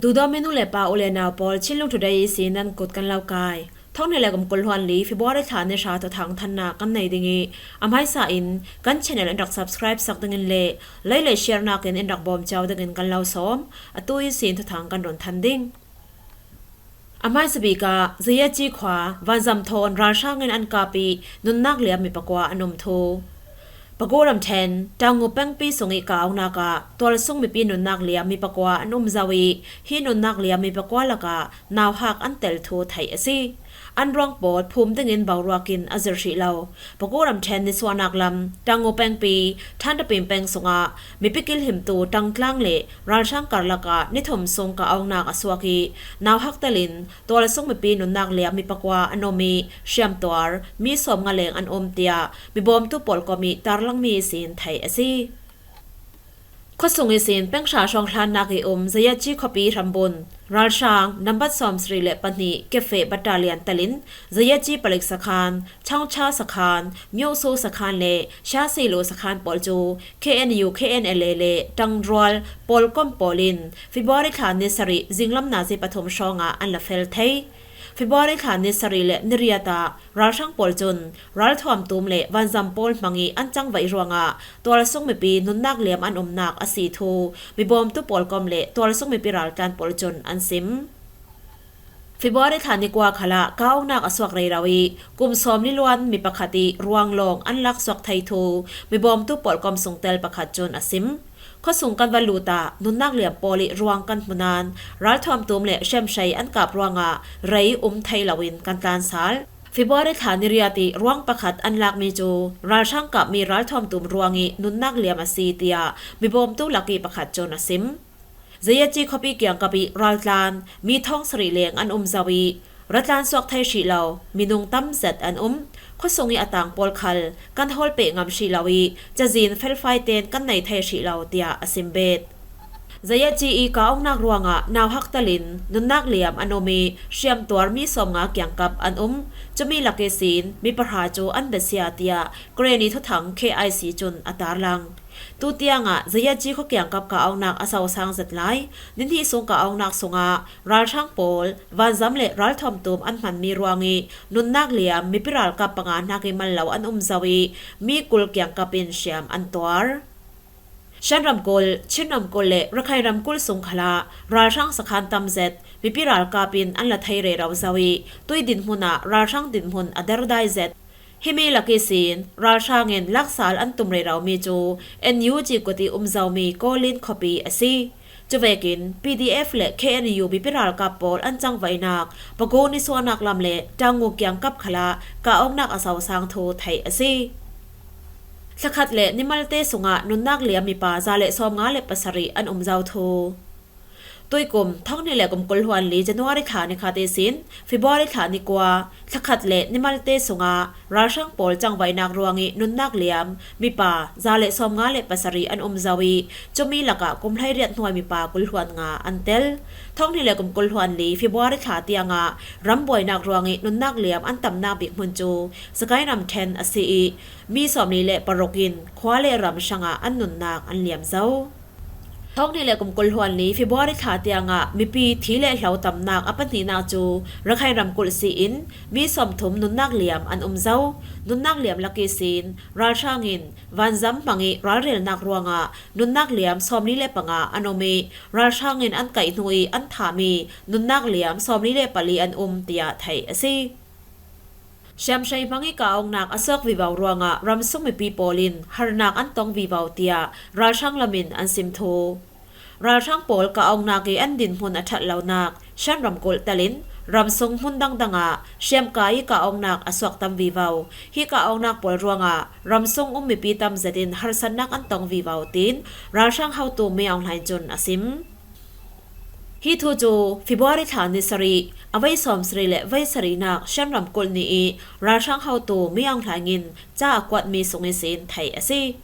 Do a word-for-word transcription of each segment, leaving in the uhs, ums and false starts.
Duhdawm minu le pa u le nau pawl, Chinlung Today ihsin nan kut kan lo kai. Thawng hnih le kum kul hluan li February thla ni hra thuthang thanna kan nei ding ih, a hmaisa in kan channel in rak subscribe sak dingin le like le share nakin in rak bawm cio dingin kan lo sawm. Atu ihsin thuthang kan run than ding. A hmaisa bik ah Zayetji khua vanzam thawn ralhrang in an kap ih nunnak liam mi pakua an um thu. Pago ramṭhen Tangu pengpi sung ih ka-aunak ah tualsung mipi nunnak liam mi pakua an um zo ih, hi nunnak liam mi pakua lakah nauhak an tel thu theih a si. An ruang pawl phum dingin boruak in a zir hrih lo. Pago ramṭhen nisuahnak lam Tangu pengpi Ṭhantapim peng sungah mipi kilhimtu ṭangtlang le ralhrang karlak ah ni thum sung ka-aunak a suak ih, nauhak telin tualsung mipi nunnak liam mi pakua an um ih, hriamtuar mi sawmnga leng an um, tiah mibawmtu pawlkom ih tarlangmi ihsin theih a si. Khuasung ihsin peng hra hrawng hlannak ih um Zayetji khuapi hrambun ralhrang nambat sawmsarih le pahnih Kefeh Battalion telin Zayetji palik sakhan, Chongcha sakhan, Myoso sakhan le Shasilu sakhan pawl cu K N U, K N L A le ṭangrual pawlkom pawl in February thla ni sarih zinglam nazi pathum hrawngah an la fel thei. February thla ni sarih le ni riat ah ralhrang pawl cun ralthuam tum le vanzam pawl hmang ih an cangvaih ruangah tualsung mipi nunnak liam an umnak a si thu mibawmtu pawlkom le tualsung mipi raltlan pawl cun an sim. February thla ni kua khalah ka-aunak a suak rero ih kum sawmli luan mi pakhat ih ruang lawng an lak suak thei thu mibawmtu pawlkom sungtel pakhat cun a sim. Khuasung kan va lut ah nunnak liam pawl ih ruang kan hmu nain ralthuam tum le hriamhrei an kap ruangah rei um thei loin kan tlansal. February thla ni riat ih ruang pakhat an lakmi cu ralhrang kapmi ralthuam tum ruang ih nunnak liam a si, tiah mibawmtu lak ih pakhat cun a sim. Zayetji khuapi kiangkap ih raltlan mi thawng sarih leng an um zo ih, ratlan suak thei hrih lo minung tam zet an um. Khuasung ih a tang pawl khal kan hawl peh ngam hrih lo ih, cazin felfai ten kan nei thei hrih lo, tiah a sim bet. Zayetji ih ka-aunak ruangah nauhak telin nunnak liam an um ih, hriamtuar mi sawmnga kiangkap an um. Cumi lak ihsin mi pahra cu an besia, tiah Karenni thuthang K I C cun a tarlang. Tutiangah Zayetji khua kiangkap ka-aunak a sosang zet lai. Nihnih sung ka-aunak sungah ralhrang pawl vanzam le ralthuam tum an hmanmi ruang ih nunnak liam mipi ralkap panga hnak ih mal lo an um zo ih, mi kul kiangkap in hriam an tuar. Shan ramkulh, Chin ramkulh le Rakhine ramkulh sung khalah ralhrang sakhan tam zet mipi ralkap in an la thei rero zo ih, tui dinhmun ah ralhrang dinhmun a derdai zet. Himi lak ihsin ralhrang in laksal an tum reromi cu N U G kut ih um zomi Kawlin khuapi a si. Cuvekin P D F le K N U mipi ralkap pawl an cangvaihnak Pago nisuahnak lam le Tangu kiangkap khalah ka-aunak a sosang thu theih a si. Thlakhat le nimalte sungah nunnak liam mipa za le sawmnga le pasarih an um zo thu. Tuikum thawng hnih le kum kul hluan li January thla ni khat ihsin February thla ni kua, thlakhat le nimalte sungah ralhrang pawl cangvaihnak ruangih nunnak liam mipa za le sawmnga le pasarih an um zo ih, cumi lakah kum hleiriat hnuai mipa kul hluan nga an tel. Thawng hnih le kum kul hluan li February thla tiangah ram buainak ruangih nunnak liam an tamnak bik hmun cu Sagaing ramṭhen a si ih, mi sawmli le paruk in khua le ram hrangah an nunnak an liam zo. Thawng hnih le kum kul hluan li February thla tiangah mipi thi le hlo tamnak a pahnihnak cu Rakhine ramkulh si in mi sawmthum nunnak liam an um zo. Nunnak liam lak ihsin ralhrang in vanzam hmang ih ralrelnak ruangah nunnak liam sawmli le panga an um ih, ralhrang in an kaih hnu ih an thahmi nunnak liam sawmli le pali an um, tiah theih a si. Hriamhrei hmang ih ka-aunak a suak vivo ruangah ramsung mipi pawl in harnak an tong vivo, tiah ralhrang lam in an sim thu. Ralhrang pawl ka-aunak ih an dinhmun a ṭhat lonak Shan ramkulh telin ramsung hmun dangdang ah hriamkai ih ka-aunak a suak tam vivo. Hi ka-aunak pawl ruangah ramsung um mipi tam zetin harsatnak an tong vivo, tiin ralhrang hotu Min Aung Hlaing cun a sim. Hi thu cu February thla ni sarih a vei sawmsarih le vei sarihnak Shan ramkulh ni ih ralhrang hotu Min Aung Hlaing in ca a kuatmi sung ihsin theih a si.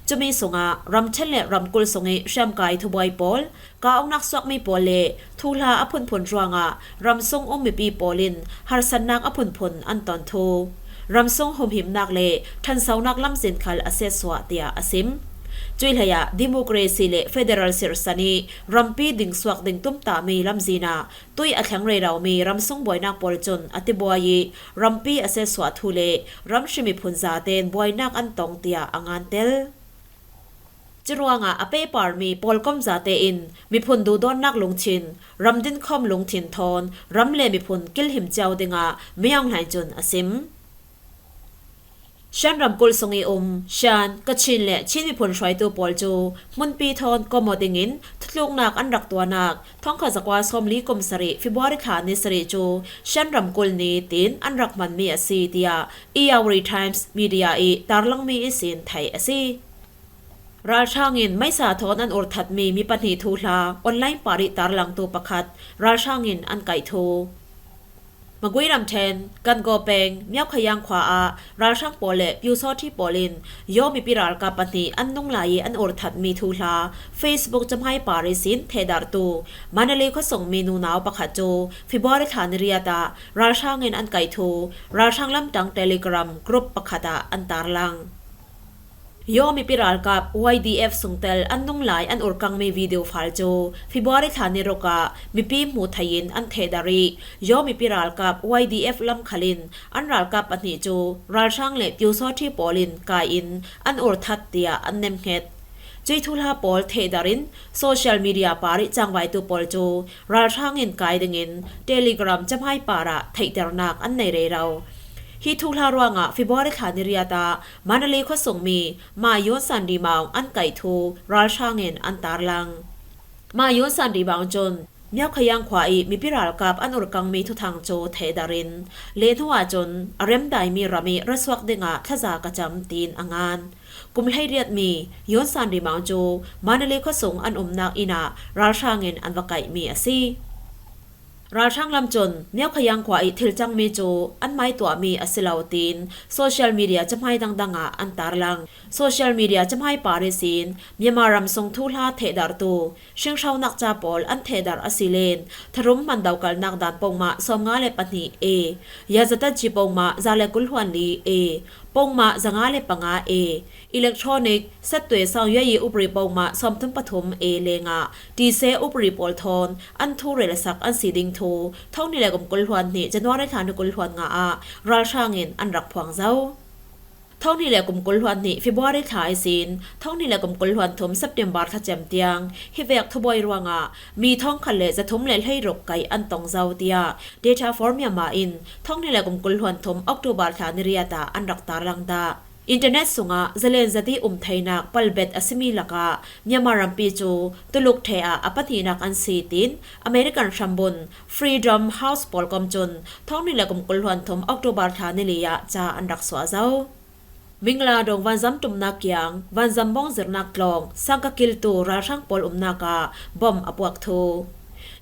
Cumi sungah ramṭhen le ramkulh sungih hriamkai thubuai pawl, ka-aunak suakmi pawl le thuhla a phunphun ruangah ramsung um mipi pawl in harsatnak a phunphun an ton thu. Ramsung humhimnak le ṭhansonak lamzin khal a siatsuah, tiah a sim. Cuih hleiah democracy le federal sirsa nih rampi dingsuak ding tumtahmi lamzinah tui a thleng rero mi ramsung buainak pawl cun a tibuai ih rampi a setsuah thu le ramhri miphun zaten buainak an tong tiah a ngantel. Curuangah a pehparmi pawlkom zate in miphun duhdawtnak lungthin, ram dinkhawm lungthin thawn ram le miphun kilhim cio dingah Min Aung Hlaing cun a sim. Shan ramkulh sung ih um Shan, Kachin le Chin miphun hruaitu pawl cu hmunpi thawn kawm aw dingin thutluknak an rak tuahnak thongkhat zakua sawmli kum sarih February thla ni sarih cu Shan ramkulh ni tiin an rak hmanmi a si, tiah Irrawaddy Times media ih tarlangmi ihsin theih a si. Ralhrang in meisa thawn an urthatmi mi pahnih thuhla online par ih tarlangtu pakhat ralhrang in an kaih thu. Magway ramṭhen, Kangaw peng, Myaukhaiyang khua ah ralhrang pawl le Pyusawhti pawl in Yaw mipi ralkap pahnih an nung lai ih an urthatmi thuhla Facebook cahmai par ihsin thehdartu Mandalay khuasungmi nunau pakhat cu February thla ni riat ah ralhrang in an kaih thu ralhrang lamtang Telegram group pakhat ah an tarlang. Yaw mipi ralkap Y D F sungtel an nung lai an urkangmi video file cu February thla ni ruk ah mipi hmuh theih in an thehdarh ih, Yaw mipi ralkap Y D F lam khal in an ralkap pahnih cu ralhrang le Pyusawhti pawl in kai in an urthat tiah an nemhnget. Cuih thuhla pawl thehdarh in social media par ih cangvaitu pawl cu ralhrang in kai dingin Telegram cahmai par ah theihternak an nei rero. Hi thuhla ruangah February thla ni riat ah Mandalay khuasungmi Ma Yon San Ri Maung an kaih thu ralhrang in an tarlang. Ma Yon San Ri Maung cun Myaukhaiyang khua ih mipi ralkap an urkangmi thuthang cu thehdarh in, le hnu ahcun a remdaimi ram ih rasuak dingah thlaza ka cam tiin a ngan. Kum hleiriatmi Yon San Ri Maung cu Mandalay khuasung an umnak inn ah ralhrang in an va kaihmi a si. Ralhrang lam cun Myaukhaiyang khua ih thil cangmi cu an mai tuahmi a si lo tiin social media cahmai dangdang ah an tarlang. Social media cahmai par ihsin Myanmar ram sung thuhla thehdartu hringhronak ca pawl an thehdarh a si len tharum hman dokalnak dan pongmah sawmnga le pahnih A, Yazataji pongmah za le kul hluan li A, pongmah zanga le panga A, electronic, settuai sangyayi upri pongmah sawmthum pathum A lengah tise upri pawl thawn an thu relsak an si ding thu thonghnih le kum kul hluan hnih January thla ni kul hluan nga ah ralhrang in an rak phuang zo. Thonghnih le kum kul hluan hnih February thla ihsin thonghnih le kum kul hluan thum September thla cem tiang hi vek thubuai ruangah mi thongkhat le zathum le hleiruk kaih an tong zo, tiah Data for Myanmar in thonghnih le kum kul hluan thum October thla ni riat ah an rak tarlang dah. Internet sungah zalen zati um theinak palbet a simi lakah Myanmar rampi cu Tuluk ṭhe ah a pahnihnak an si, tiin American hrambun Freedom House pawlkom cun thonghnih le kum kul hluan thum October thla ni li ah ca an rak suah zo. Mingla dong vanzam ṭumnak kiang vanzam bawngzirnak tlawng sangka kiltu ralhrang pawl umnak ah bom a puak thu.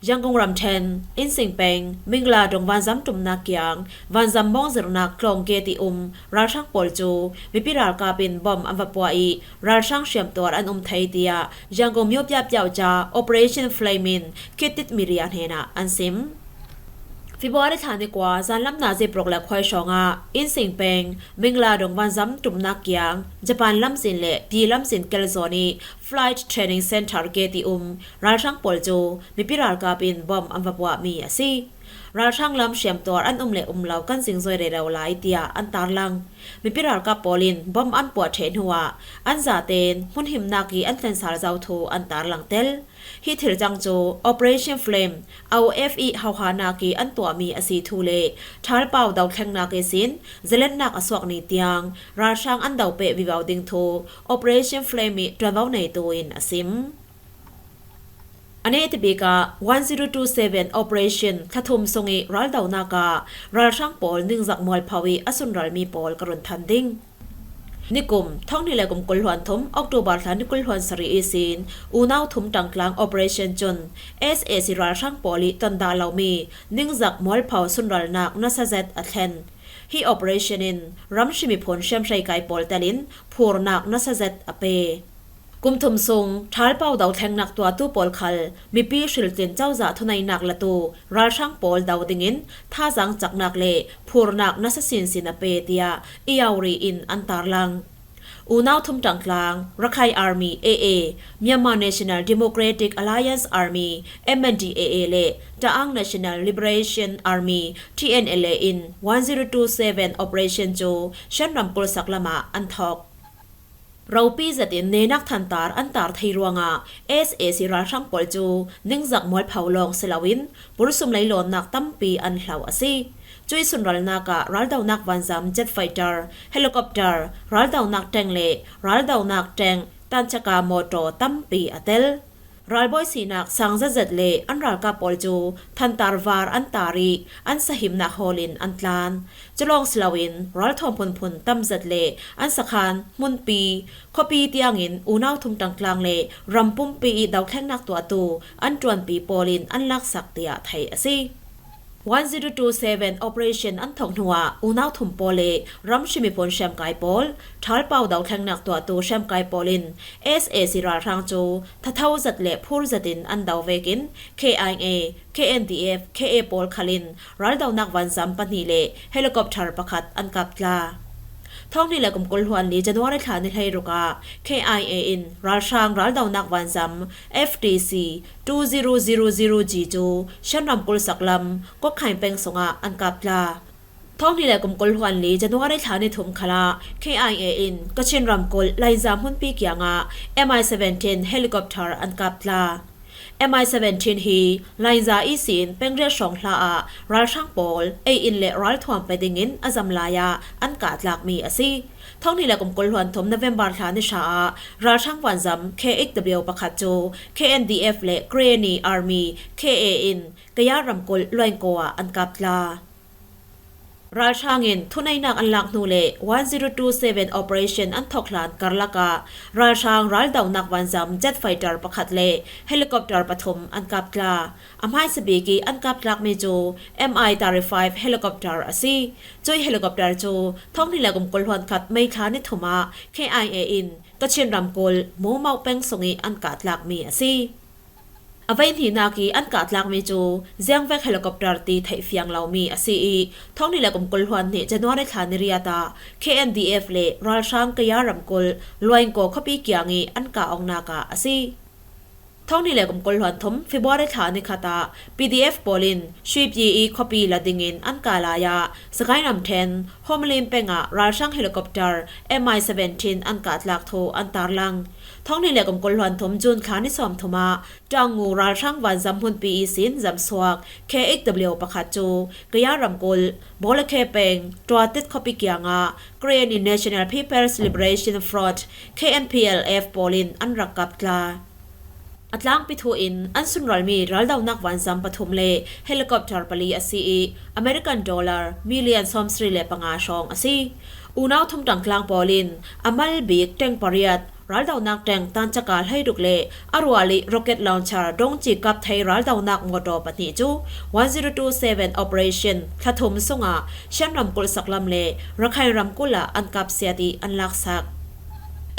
Yangon ramṭhen, Insing peng, Mingla dong vanzam ṭumnak kiang vanzam bawngzirnak tlawng gate ih um ralhrang pawl cu mipi ralkap in bom an va puah ih, ralhrang hriamtuar an um thei, tiah Yangon myopiah piauhca Operation Flame in Kitit Media hnenah an sim. February thla ni kua zanlam nazi paruk le khuai hrawngah Insing peng, Mingla dong vanzam ṭumnak kiang Japan lamzin le Pi lamzin kel zawn ih Flight Training Center gate ih um ralhrang pawl cu mipi ralkap in bom an va puahmi a si. Ralhrang lam hriamtuar an um le um lo kan zingzoi rero lai, tiah an tarlang. Mipi ralkap pawl in bom an puah ṭheh hnuah an zaten hmunhimnak ih an tlensal zo thu an tarlang tel. Hi thil cang cu Operation Flame, O F ih hohanak ih an tuahmi a si thu le ṭhalpau dothlengnak ihsin zalennak a suak ni tiang ralhrang an do peh vivo ding thu Operation Flame ih ṭuanvo neitu in a sim. A neh a ti bik ah one zero two seven Operation thla thum sung ih raldonak ah ralhrang pawl ningzak mualpho ih a sunralmi pawl ka run than ding. Nikum thonghnih le kum kul hluan thum October thla ni kul hluan sarih ihsin unau thum ṭangtlang operation cun S A C ralhrang pawl ih ton dah lomi ningzak mualpho sunralnak nasa zet a thlen. Hi operation in ramhri miphun hriamhrei kai pawl telin phurnak nasa zet a pe. Kum thum sung ṭhalpau dothlengnak tuahtu pawl khal mipi hriltlin cozah thuneihnak latu ralhrang pawl do dingin thazaang caknak le phurnak nasa sinsin a pe, tiah Irrawaddy in an tarlang. Unau Thum Tangtlang, Rakhine Army, A A, Myanmar National Democratic Alliance Army, M N D A A, le Ta'ang National Liberation Army, T N L A, in one zero two seven operation cu Shan ramkulh saklam ah an thawk. Ropi zetin nenak thantar an tar thei ruangah S A C ralhrang pawl cu ningzak mualpho lawng si loin pulsum leilawnnak tampi an hlo a si. Cuih sunralnak ah raldonak vanzam jet fighter, helicopter, raldonak tank le raldonak tank, tanchaka mawtaw tampi a tel. Ralbawi sinak sang zetzet le an ralkap pawl cu thantar var an tar ih an sahimnak hawlin an tlan. Culawng si loin ralthuam phunphun tamzet le an sakhan hmunpi, khuapi tiangin unau thum tangtlang le ram pumpi ih dothlennak tuahtu an ṭuanpi pawl in an laksak tiah theih a si. One zero two seven operation an thawk hnuah unau thum pawl le ramhri miphun hriamkai pawl, ṭhalpau dothlennak tuahtu hriamkai pawl in S A C ralhrang cu thatho zet le phur zetin an do vekin K I A, K N D F, K A pawl khalin raldonak vanzam pahnih le helicopter pakhat an kap tla. Thawng hnih le kum kul hluan li January thla ni hleiruk ah K I A in ralhrang raldonak vanzam F T C two zero zero zero G cu Shan ramkulh saklam Kokhain peng sungah an kap tla. Thawng hnih le kum kul hluan li January thla ni thum khalah K I A in Kachin ramkulh Lainza hmunpi kiangah M I seventeen helicopter an kap tla. M I seventeen hi Lainza ihsin pengriat hrawng hla ah ralhrang pawl ei-in le ralthuam pe dingin a zam lai ah an kah tlakmi a si. Thawng hnih le kum kul hluan thum November thla ni hra ah ralhrang vanzam K eight W pakhat cu K N D F le Karenni Army, K A, in Kaya ramkulh Luaingkaw ah an kap tla. Ralhrang in thuneihnak an lak hnu le one zero two seven operation an thawk hlan karlak ah ralhrang raldonak vanzam jet fighter pakhat le helicopter pathum an kap tla. A hmaisa bik ih an kap tlakmi cu M I thirty-five helicopter a si. Cuih helicopter cu thawng hnih le kum kul hluan khat May thla ni thum ah K I A in Kachin ramkulh Mumau peng sungih an kah tlakmi a si. A veihnihnak ih an kah tlakmi cu ziangvek helicopter ti theih fiang lomi a si ih, thawng hnih le kum kul hluan hnih January thla ni riat ah K N D F le ralhrang Kaya ramkulh Luaingkaw khuapi kiangih an kah awknak ah a si. Thawng hnih le kum kul hluan thum February thla ni khat ah P D F pawl in Shuipi ih khuapi la dingin an kah lai ah Sagaing ramṭhen Hawmlim peng ah ralhrang helicopter M I seventeen an kah tlak thu an tarlang. Thawng hnih le kum kul hluan thum June thla ni sawm thum ah Tangu ralhrang vanzam hmunpi ihsin zamsuak K eight W pakhat cu Kaya ramkulh Bawlakhe peng Ṭuatit khuapi kiangah Karenni National People's Liberation Front, K N P L F, pawl in an rak kap tla. A tlangpi thu in an sunralmi raldonak vanzam pathum le helicopter pali a si ih American dollar million sawmsarih le panga hrawng a si. Unau thum tangtlang pawl in a mal bik ṭeng pariat, raldonak ṭeng tanchaka hleiruk le a rual ih rocket launcher dongci kap thei raldonak mawtaw pahnih cu one zero two seven operation thla thum sungah Shan ramkulh saklam le Rakhine ramkulh ah an kap siat ih an laksak.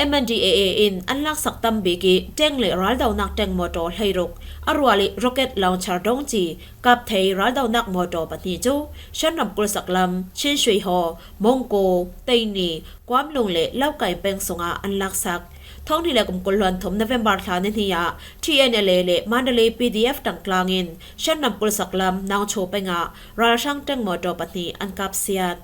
M N D A A in an laksak tam bik ih ṭeng le raldonak ṭeng mawtaw hleiruk, a rual ih rocket launcher dongci kap thei raldonak mawtaw pahnih cu Shan ramkulh saklam Chinshui Haw, Mongko, Teini, Kuamlung le Laukai peng sungah an laksak. Thawng hnih le kum kul hluan thum November thla ni hnih ah T N L A le Mandalay P D F tangtlang in Shan ramkulh saklam Nangcho peng ah ralhrang ṭeng mawtaw pahnih an kap siat.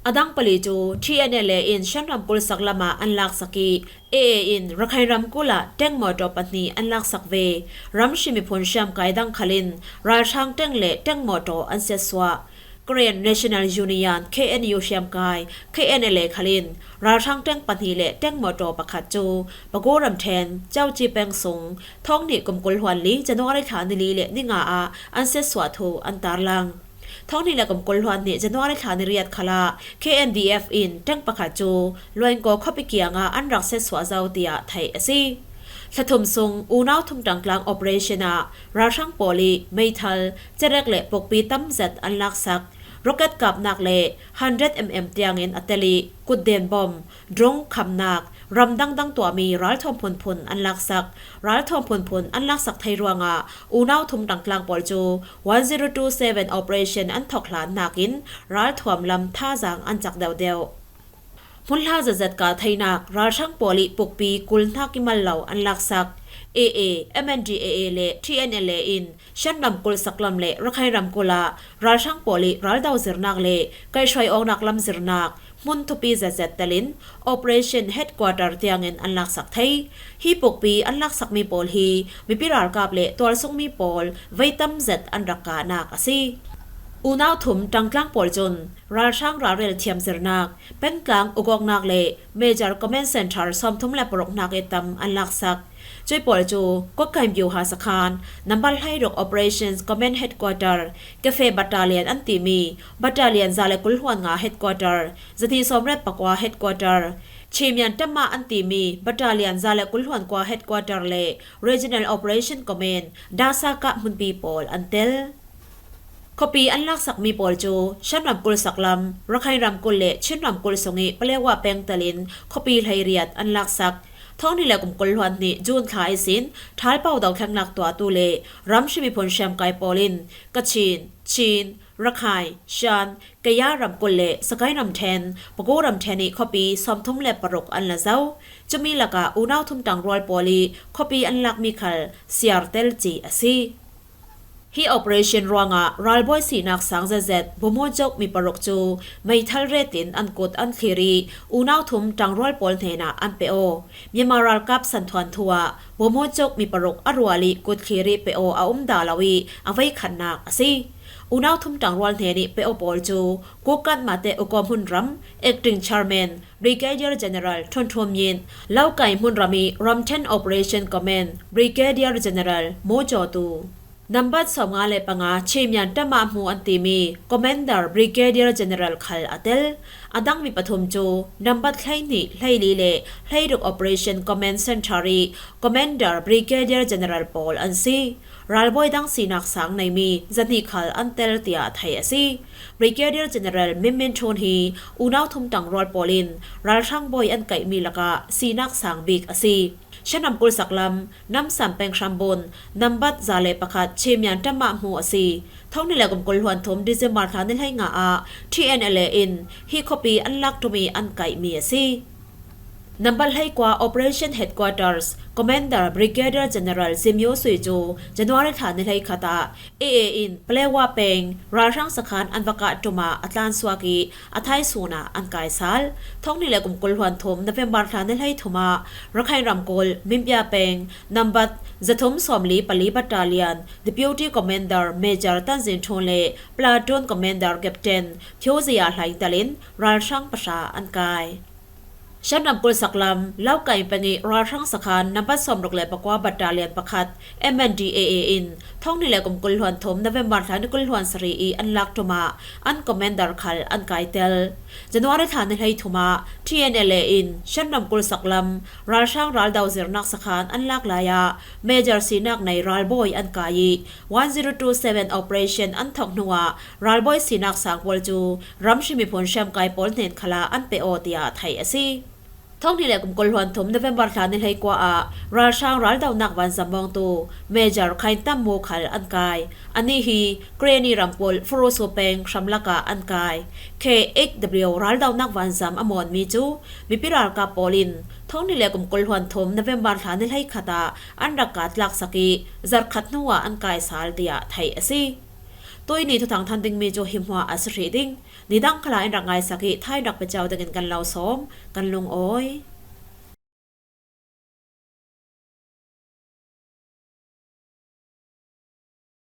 A dang pali cu T N L A in Shan ramkulh saklam ah an laksak ih, A A in Rakhine ramkulh ah ṭeng mawtaw pahnih an laksak ve. Ramhri miphun hriamkai dang khal in ralhrang ṭeng le ṭeng mawtaw an siatsuah. Karen National Union, K N U, hriamkai K N L A khal in ralhrang ṭeng pahnih le ṭeng mawtaw pakhat cu Bago ramṭhen Cauci peng sung thawng hnih kum kul hluan li January thla ni li le ni nga ah an siatsuah thu an tarlang. Thawng hnih le kum kul hluan hnih January thla ni riat khalah K N D F in ṭeng pakhat cu Luaingkaw khuapi kiangah an rak siatsuah zo, tiah theih a si. Thla thum sung unau thum ṭangtlang operation ah ralhrang pawl ih meithal, cerek le pukpi tamzet an laksak. Rocket kapnak le hundred M M tiangin a tel ih kutden bom, drone khamnak, ram dangdang tuahmi ralthuam phunphun an laksak. Ralthuam phunphun an laksak thei ruangah unau thum ṭangtlang pawl cu one zero two seven operation an thawk hlan nakin ralthuam lam thazaang an cak deuhdeuh. Hmunhla zetzet kah theinak ralhrang pawl ih pukpi kulhnak ih mal lo an laksak. A A, M N D A A le T N L A in Shan ramkulh saklam le Rakhine ramkulh ah ralhrang pawl ih raldo zirnak le kaihhruai awknak lamzirnak hmun thupi zetzet telin Operation Headquarter tiangin an laksak thei. Hi pukpi an laksakmi pawl hi mipi ralkap le tualsungmi pawl veitam zet an rak kahnak a si. Unau thum ṭangtlang pawl cun ralhrang ralrel thiamzirnak, Pengtlang ukawknak le Major Command Center sawmthum le paruknak ih tam an laksak. Cuih pawl cu Kokkain Byuha sakhan, nambat hleiruk Operations Command Headquarter, Kefe Battalion an timi Battalion za le kul hluan nga Headquarter, zahnih sawmriat pakua Headquarter, Chimian Ṭamah an timi Battalion za le kul hluan kua Headquarter le Regional Operation Command, Dasaka hmunpi pawl an tel. Khuapi an laksakmi pawl cu Shan ramkulh saklam, Rakhine ramkulh le Chin ramkulh sungih Palewa peng telin khuapi hleiriat an laksak. Thawng hnih le kum kul hluan hnih June thla ihsin ṭhalpau dothlennak tuahtu le ramhri miphun hriamkai pawl in Kachin, Chin, Rakhine, Shan, Kaya ramkulh le Sagaing ramṭhen, Paku ramṭhen ih khuapi sawmthum le paruk an la zo. Cumi lakah unau thum ṭangrual pawl ih khuapi an lakmi khal siar tel ci a si. Hi operation ruangah ralbawi sinak sang zetzet Bomo Jok mi paruk cu meithal retin an kut an thlir ih unau thum ṭangrual pawl hnenah an pe aw. Myanmar ralkap santhuan thu ah Bomo Jok mi paruk a rual ih kut thlir ih pe aw a um dah lo ih a veikhatnak a si. Unau thum ṭangrual hnen ih pe aw pawl cu Kukat Mate Ukaw hmunram Acting Chairman Brigadier General Ṭhun Ṭhun Myint, Laukai hmunram ih ramṭhen Operation Command Brigadier General Maw Jaw Tu, nambat sawmnga le panga Chimian Ṭamah hmu an timi Commander Brigadier General khal a tel. A dangmi pathum cu nambat hleihnih, hleili le hleiruk Operation Command Center ih Commander Brigadier General pawl an si. Ralbawi dang sinak sang neimi zahnih khal an tel tiah theih a si. Brigadier General Min Min Ṭhun hi unau thum ṭangrual pawl in ralhrang bawi an kaihmi lakah sinak sang bik a si. Shan ramkulh saklam, Namsam peng hrambun, nambat za le pakhat Chimian Ṭamah hmu a si. Thawng hnih le kum kul hluan thum December thla ni hleinga ah T N L A in hi khuapi an lak ṭum ih an kaihmi a si. Nambat hleikua Operation Headquarters Commander Brigadier General Zimyo Sui cu January thla ni hleikhat ah A A in Palewa peng ralhrang sakhan an va kah ṭum ah a tlansuak ih a thaisun ah an kai sal. Thawng hnih le kum kul hluan thum November thla ni hleithum ah Rakhine ramkulh Minbya peng nambat zathum sawmli pali Battalion Deputy Commander Major Tanzin Ṭhun le Platoon Commander Captain Thio Zia Hlaing telin ralhrang pahra an kai. Shan ramkulh saklam, Laukai peng ih ralhrang sakhan nambat sawmruk le pakua Battalion pakhat M N D A A in thawng hnih le kum kul hluan thum November thla ni kul hluan sarih ih an lak ṭum ah an commander khal an kai tel. January thla ni hleithum ah T N L A in Shan ramkulh saklam ralhrang raldo zirnak sakhan an lak lai ah Major sinak nei ralbawi an kai ih one zero two seven operation an thawk hnuah ralbawi sinak sang pawl cu ramhri miphun hriamkai pawl hnen khalah an pe aw tiah theih a si. Thawng hnih le kum kul hluan thum November thla ni hleikua ah ralhrang raldonak vanzam mawngtu Major Khain Tam Mu khal an kai. Anih hi Karenni ramkulh Furusu peng hram lakah an kai. K eight W raldonak vanzam a mawnmi cu mipi ralkap pawl in thawng hnih le kum kul hluan thum November thla ni hleikhat ah an rak kat laksak ih zarhkhat hnuah an kai sal tiah theih a si. Tuihni thuthang than dingmi cu hi hmuah a si hrih ding. Nidang khalah in rak ngaisak ih thain rak pe cio dingin kan lo sawm, kan lungawi.